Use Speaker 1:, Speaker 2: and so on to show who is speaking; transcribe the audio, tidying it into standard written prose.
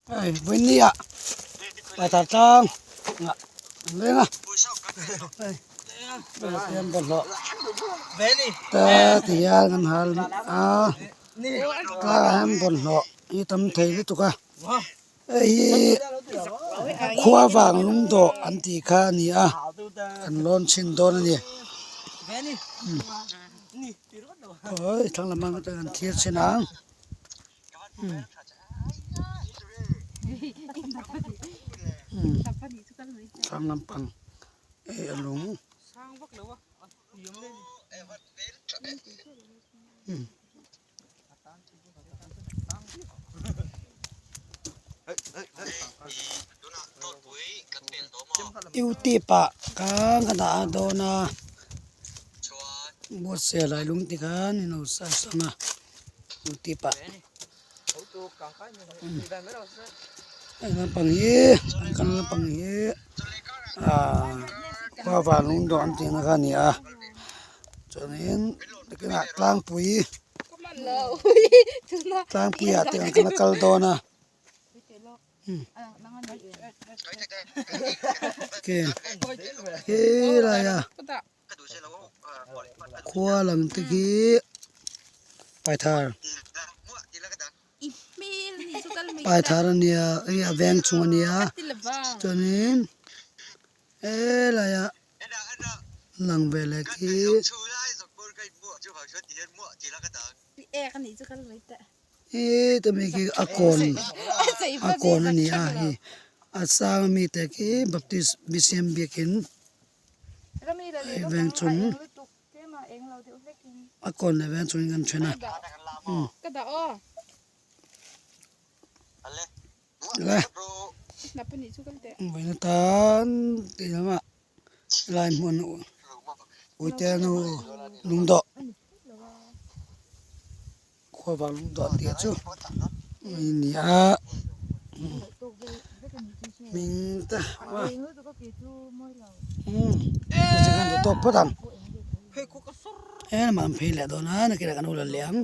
Speaker 1: Hei vawinia paithar tlang ah an leng a hei pian bawlhhlawh te ti hian an hal a tlangah hian bawlhhlawh hi tam thei lutuk a hei hi khua vang lung dawh an tih kha a ni a kan lawn chhin dawn a ni awi thlang lam atang an thlir chhin ang. Thlang lampang eh a lung youtube ah khan ka dah dawn a buatsaih lai lung te khan in lo search ang a. Youtube ah heng lampang hi an kal lampang hi ahh khua van lung dawh an tih na kha a ni a chuanin nakinah tlangpui tlangpui ah te ang khan a kal dawn a helai a. Khua lam te khi paithar paithar a nia hei a veng chung a nia chuanin helaiah lang ve leh khi heta mi khi a kawn a kawn a ni a hei a sang ami te khi baptist bcm biakin. Hei veng chung a kawn leh veng chung in kan then a le vawiin atan tih lamah helai hmun uite nu lungdawh Khuavang lungdawh tih chu ni a hming te a umm tawp phawt ang he lamah an phei leh dawn a nakinah kan lo la leh ang.